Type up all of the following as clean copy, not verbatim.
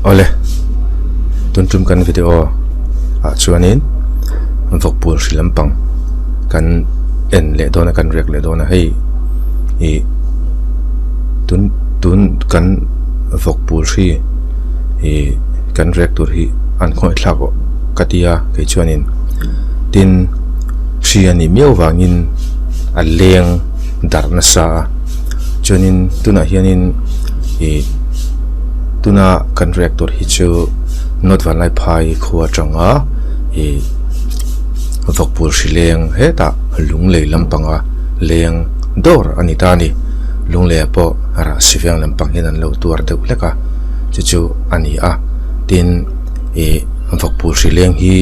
Awle, tun tum kan video ah chuanin vawkpul hri lampang kan en leh dawn a kan riak leh dawn a hei ih tun tun kan vawkpul hri ih kan riak tur hi an khawngaih thlak aw ka ti a kei chuanin tin hri a nih miau vangin a leng darh nasa a chuanin tunah hianin ih tuna kan riak tur hi chu North Vanlaiphai khua atanga ih vawkpul hri leng hetah lunglei lampanga leng dawr a ni ta a ni lungleiah pawh rahsi veng lampang hian an lo tuar deuh hlek a chu chu a ni a tin ih vawkpul hri leng hi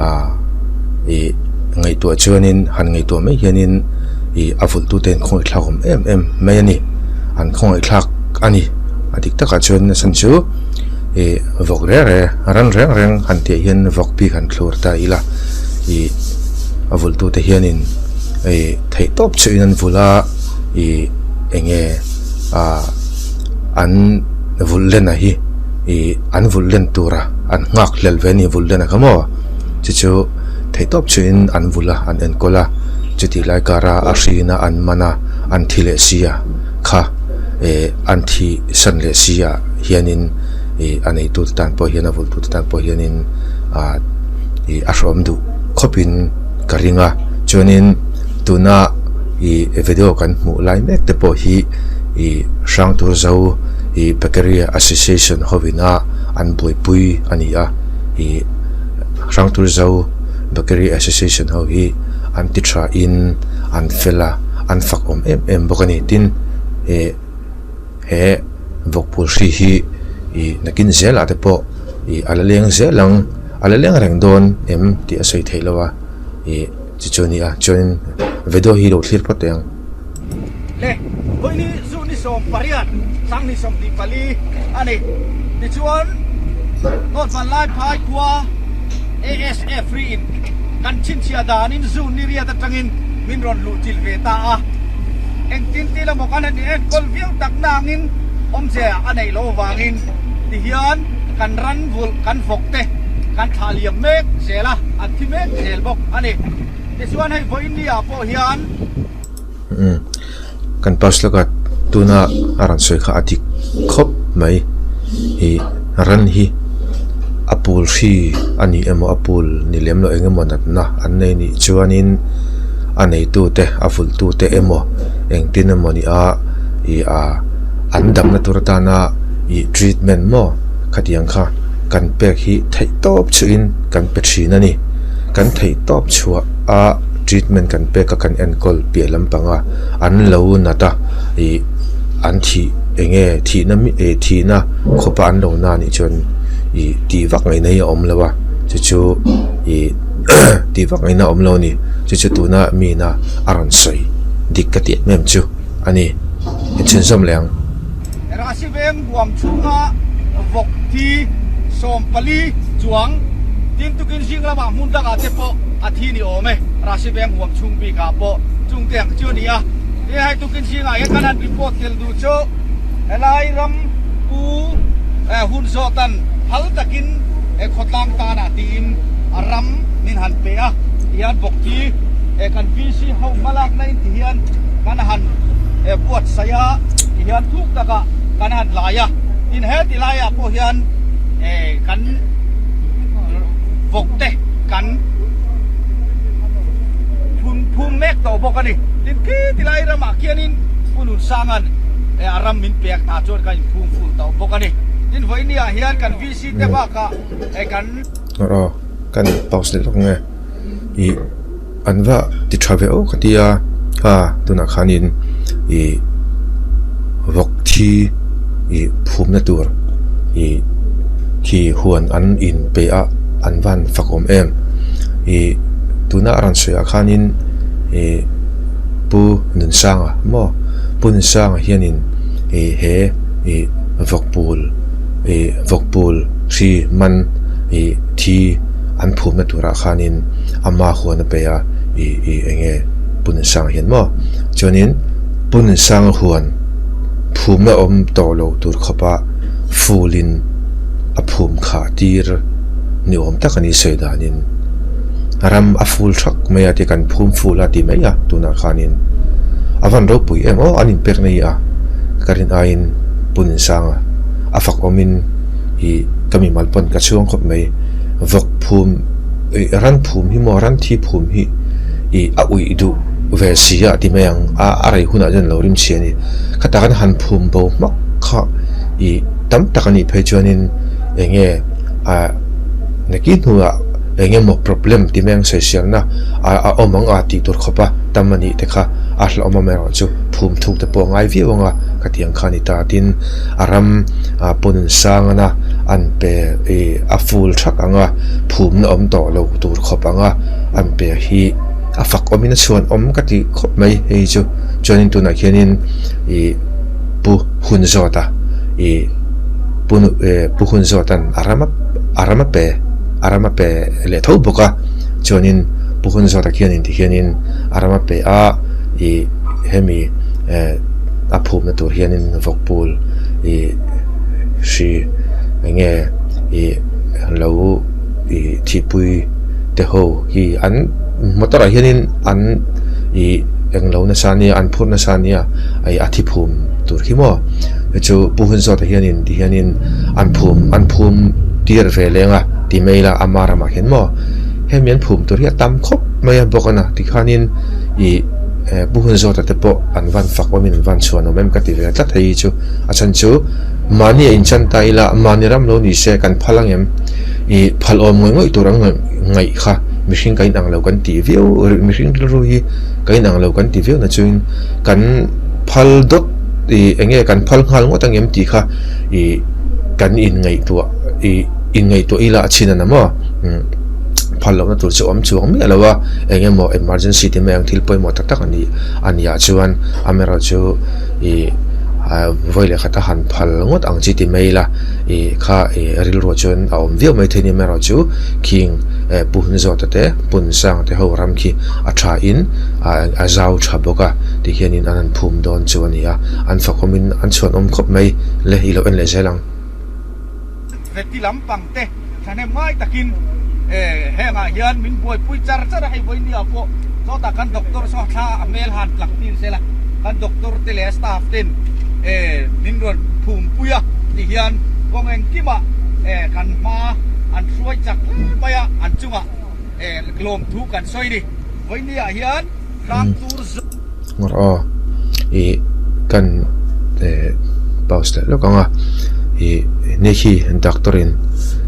ah ih ngaihtuah chuanin han ngaihtuah mai hianin ih a vulh tute an khawngaih thlak awm em em mai a ni an khawngaih thlak a ni a dik takah chuan a chhan chu ih vawk reng reng ran reng reng han tih hian vawk bik han thlur ta ila ih a vulh tute hianin ih theih tawp chu in an vulh a ih eng nge ah an vulh len a hi ih an vulh len tura an nghak hlel ve a ni vulh len a kha maw chu chu theih tawp chu in an vulh a an enkawl a chutih lai kara a hrin a an man a an thi leh si a kha eh an thi san leh si ah hianin ih a neitu te tan pawh hian a vulh tu te tan pawh hianin ah ih a hrawm duh khawp in ka ring a chuanin tuna ih video kan hmuh lai mek te pawh hi ih Hrangturzo ih Bakery Association ho ina an buaipui a ni a ih Hrangturzo Bakery Association ho hi an ti tha in an fel a an fak awm em em bawk a ni tin eh he vawkpul hri hi ih nakin zelah te pawh ih a la leng zel ang a la leng reng dawn em tih a sawi theih loh a ih chu chu a ni a chuanin video hi lo thlir phawt teh ang. Le vawiini zu ni 18 sang ni 24 a ni. Tichuan North Vanlaiphai khua ASF riin kan chhinchhiah danin zu ni riat atangin min rawn luh chilh ve ta a. Engtin til emaw kan han enkawl viau tak nangin awmzia a neih loh avangin tihian kan ran vulh kan vawk te kan thlah liam mek zel a, an thi mek zel bawk a ni. Tichuan hei vawiin ni ah pawh hian. Umm kan pass lawk a tuna a rawn sawi kha a dik khawp mai ih ran hi a pul hri a ni emaw a pul ni lem loh eng emaw natna an nei nih chuanin a neitu te a vulh tu te emaw engtin emaw ni a ih a an damna tur atana ih treatment maw khatiang kha kan pek hi theih tawp chhuihin kan pe thin a ni kan theih tawp chhuah a treatment kan pek a kan enkawl piah lampanga an lo nat a ih an thih eng nge thihna ih thihna khawpa an lo na nih chuan ih tih vak ngaihna hi a awm lo a chu chu ih tih vak ngaihna a awm lo a ni chu chu tuna mina a rawn sawi dik ka tih em em chu a ni inchhunzawm leh ang. Rahsi veng huam chhunga vawk thi 14 chuang tin tukin zing lamah hmun dangah te pawh a thi ni awm e. Rahsi veng huam chhung bikah pawh chung te ang chu a ni a. Tin hei tukin zingah hian kan han report tel duh chu helai ram pu hun zawhtan phal takin khawtlang tanah tiin a ram min han pe a tihian vawk thi kan VC ho hmalakna in tihian kan han buatsaih a. Ti hian thuk takah kan han lai a, tin he ti laiah pawh hian kan vawk te kan phun phum mek tawh bawk a ni. Tin khi ti lai ramah khianin Pu Nunsanga'n a ram min pek ta chuan kan inphum ful tawh bawk a ni. Tin vawinia hian kan VC te bakah kan. Aw kan pause leh lawk nge ih. An va ti tha ve aw ka ti a, a tunah khanin ih vawk thi ih phumna tur ih khi huan an in pe a an van fak awm em ih tuna a rawn sawi ah khanin ih pu Nunsanga maw pu Nunsanga hianin ih he ih vawk pul ih vawk pul hri man ih thi an phumna turah khanin. Ama huan a pe a, ih ih eng nge Pununsanga hian maw? Chuanin Pununsanga huan phumna awm tawh lo tur khawpa fulin a phum khah tir ni awm tak a ni sawi danin ram a ful thak mai a ti kan phum ful a ti mai a tunah khanin a van ropui em aw an inpek na hi a ka rin aiin pun insanga a fak awmin ih ka mimal pawn ka chhuang khawp mai vawk phum ih ran phum hi maw ran thi phum hi ih a uih duh ve si a ti mai ang a a rei hunah chuan lo rim chhia a ni khatah khan han phum bo hmak kha ih tam tak a nih phei chuanin eng nge ah nakin hnuah eng emaw problem ti mai ang sawiselna a a awm ang a tih tur khawp a tam a nih te kha a hlauhawm awm erawh chu phum thuk te pawh a ngai viau ang a ka tih ang kha a ni ta tin a ram ah pawn sang ana an pe ih a ful thak ang a phumna awm tawh lo tur khawp ang a an pe hi a fak awmin a chhuan awm ka ti khawp mai hei chu chuanin tunah khianin ih pu hun zawt a ih pu pu hun zawt an a ram a ram a pe a ram a pe leh tho bawk a chuanin pu hun zawt ah khianin tikhianin a ram a pe a ih hemi eh a phumna tur hianin vawk pul ih hri eng nge ih lo ih thihpui te ho hi an motor ah hianin an ih englo nasa ania an phurh nasa ania ih a thi phum tur khi maw chu pu hun zawt ah hianin ti hianin an phum an phum tir ve leng a ti mai ila ama ramah hian maw hemi an phum tur hi a tam khawp mai a bawk a na tikhanin ih pu hun zawt ah te pawh an van fak awmin an van chhuan awm em ka ti ve tlat hei hi chu a chhan chu mahni a inchan ta ila mahni ram lo ni se kan phal ang em ih phal awm ngawih ngawih tur ang ngaih kha mihring ka inang lo kan tih viau mihring rilru hi ka inang lo kan ti viau na chuin kan phal dawt ih eng nge kan phal nghal ngawt ang em tih kha ih kan inngaihtuah ih inngaihtuah ila a chhin a na maw umm phal lohna tur chu awm chuang miah lo a eng emaw emergency te mai ang thil pawimawh tak tak a nih a nih ah chuan amaherawhchu ih vawi leh khat a han phal ngawt ang chi ti mai ila ih kha ih rilruah chuan a awm viau mai thei a ni amaherawhchu khing eh pu hun zawt te pun sang te ho ram khi a tha in a zau tha bawk a ti hianin an han phum dawn chu a ni a an fakawmin an chhuanawm khawp mai le i lo en leh zel ang. Veti lampang te thahnem ngai takin hengah hian min buaipui char char a, hei vawinia pawh sawtah kan doctor saw thla a hmel han tlak tir sela kan doctor te leh staff ten min rawn phumpui a ti hian kawng engkimah kan hma an hruai chak hle mai a, an chungah lawmthu kan sawi ni. Vawinia hian tlang tur zawk. Ngawr aw ih kan eh pause leh lawk ang a ih ni khi doctor in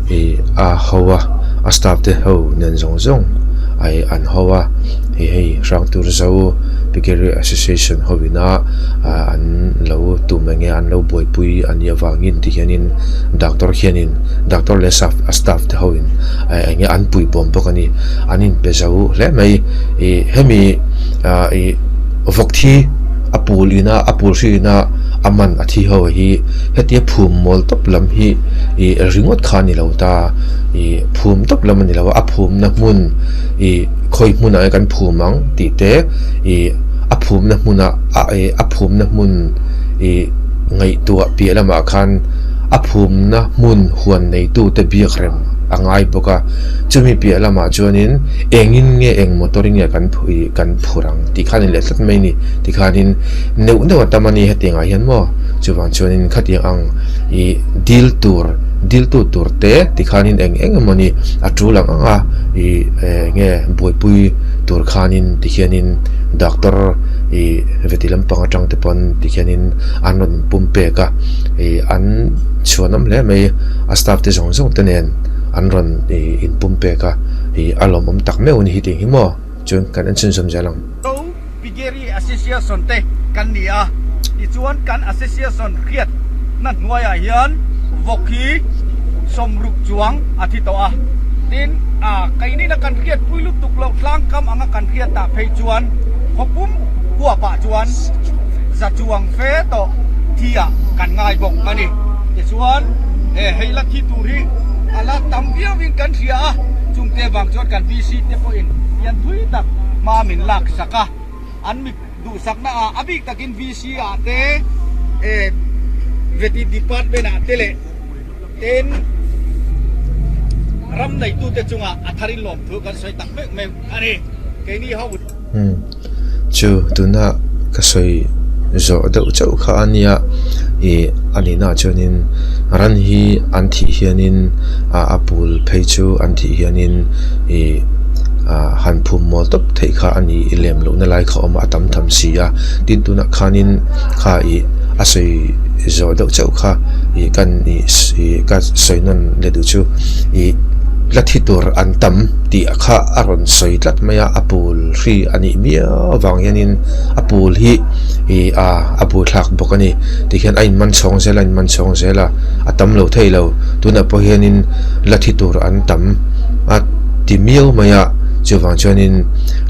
ih a ho a a staff te ho nen zawng zawng ai an ho a ih hei hrang tur zo piggery association ho ina ah an lo tum eng nge an lo buaipui a nih avangin ti hianin doctor khianin doctor leh staff a staff te ho in eng nge an pui bawm bawk a ni an inpe zo hle mai ih hemi ah ih vawk thi a pul ina a pul hri ina a man a thi ho hi hetia phum mawl tawp lam hi ih ringawt kha a ni lo ta ih phum tawp lam a ni lo a a phum na hmun ih khawi hmunah nge kan phum ang tih te ih a phum na hmuna a ih a phum na hmun ih ngaihtuah piah lamah khan a phum na hmun huan neitu te biak rem a ngai bawk a chumi piah lamah chuanin engin nge eng motor in nge kan ih kan phur ang tih khan in leh tlat mai a ni tikhanin neuh neuh a tam a ni hetiang ah hian maw chuvang chuanin khatiang ang ih dil tur dil tu tur te tikhanin eng eng emaw ni a tul ang ang a ih eng nge buaipui tur khanin tikhianin doctor ih veti lampang atang te pawn tikhianin an rawn inpum pek a ih an chhuanawm hle mai a staff te zawng zawng te nen an rawn ih inpum pek a ih a lawmawm tak meuh a ni hi tih hi maw. Chuan kan en chhunzawm zel ang. Zo Piggery Association te kan ni a, tichuan kan association hriat na hnuaiah hian vawk hi 60 chuang a thi tawh a, tin a keinin a kan hriat pui lutuk loh tlangkam anga kan hriat tah phei chuan khawpum huapah chuan za chuang fe tawh thi ah kan ngai bawk a ni. Tichuan hei la thi tur hi a la tam viauin kan hria a. Chungte vang chuan kan VC te pawhin pian thui tak hma min lak sak a, an mi duhsakna ah a bik takin VC ah te, Veti department ah te leh ten Ram neitute chungah a tharin lawmthu kan sawi tak meuh meuh a ni. Keini ho. Umm chu tuna ka sawi zawh deuh chauh kha a nia ih a nihna ah chuanin ran hi an thih hianin ah a pul phei chu an thih hianin ih ah han phum mawl tawp theih kha a ni lem lohna lai kha a awm a a tam tham si a tin tunah khanin kha ih a sawi zawh deuh chauh kha ih kan ih ih ka sawi nawn leh duh chu ih la thi tur an tam tih kha a rawn sawi tlat mai a a pul hri a nih miau avang hianin a pul hi ih a a bu thlak bawk a ni tikhian a inman chhawng zel a inman chhawng zel a a tam lo thei lo tunah pawh hianin la thi tur an tam a ti miau mai a chuvang chuanin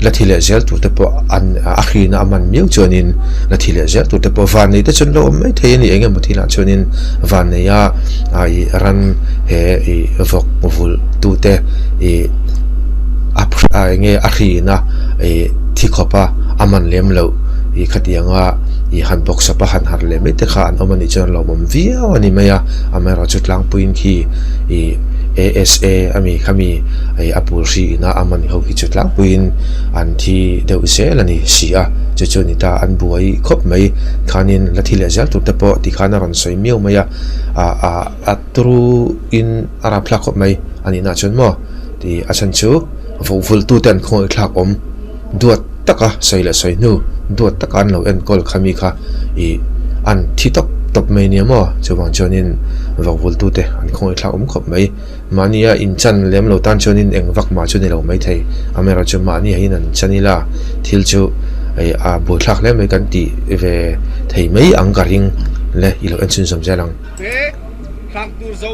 la thi leh zel tur te pawh an a hrina a man miau chuanin la thi leh zel tur te pawh van nei te chuan lo awm mai thei a ni eng emaw thilah chuanin van nei a a ih ran he ih vawk vulh tute ih a a eng nge a hrina ih thi khawp a a man lem loh ih khatianga ih han bawk sawp a han harh leh mai te kha an awm a nih chuan a lawmawm viau a ni mai a amaherawhchu tlangpuiin khi ih A_S_A ami khami ih a bul hri ina a man ho hi chu tlangpuiin an thi deuh zel a ni si a chu chu a ni ta an buai khawp mai khanin la thi leh zel tur te pawh tikhan a rawn sawi miau mai a ah ah a turu in a rapthlak khawp mai a nih nah chuan maw tih a chhan chu vawhvulh tute an khawngaih thlak awm duat taka sawi leh sawi hnu duat taka an lo enkawl kha mi kha ih an thi tawp tawp mai nia maw chuvang chuanin vawhvulh tute an khawngaih thlak awm khawp mai mahnia inchan lem lo tan chuanin eng vak mah chu ni lo maithei amaherawhchu mahni ah hian an chan ila thil chu ih a buaithlak hle mai kan tih ve thei mai ang ka ring le i lo en chhunzawm zel ang. Te Hrangtur Zo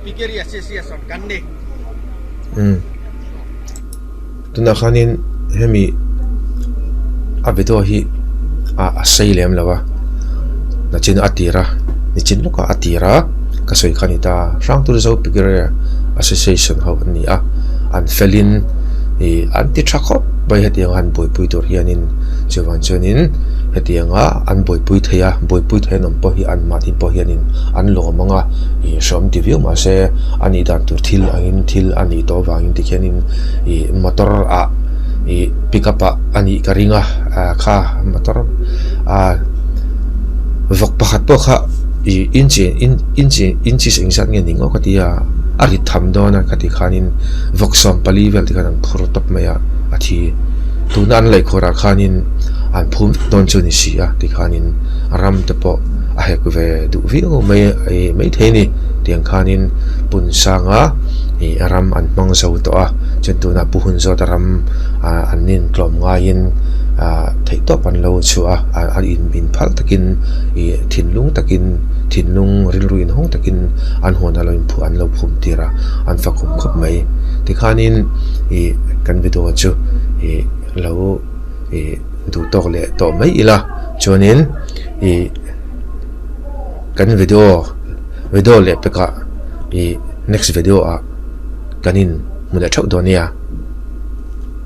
Piggery Association kan ni. Umm tunah khanin hemi a video hi a a sei lem lo a nachin a tir a nichin lawkah a tir a ka sawi kha a ni ta Hrangtur Zo Piggery Association ho an ni a an felin ih an ti tha khawp mai hetiang a han buaipui tur hianin chuvang chuanin hetianga an buaipui thei a buaipui thei an awm pawh hi an mahni pawh hianin an lawm ang a ih hreawm ti viau mahse a nih dan tur thil angin thil a nih tawh avangin tikhianin ih motor ah ih pick up ah a nih ka ring a ah kha motor ah vawk pakhat pawh kha ih inchi inchi inches engzat nge ni ngawt ka ti a a rit tham dawn a ka ti khanin vawk 14 vel te khan an phur tawp mai a a thi tuna an laihkhawrah khanin an phum vek dawn chu a ni si a tikhanin ram te pawh a hek ve duh viau mai ih maithei a ni tiang khanin pun sanga ih ram an hmang zo tawh a chuan tunah pu hun zawt ram ah an intlawm ngaiin ah theihtawp an lo chhuah a a in inphal takin ih thinlung takin thinlung rilru inhawng takin an huan a lo inphuah an lo phum tir a an fakawm khawp mai tikhanin ih kan video chu ih lo ih duh tawk leh tawh mai ila chuanin ih kan video video leh pekah ih next video ah kan in hmu leh theuh dawn nia.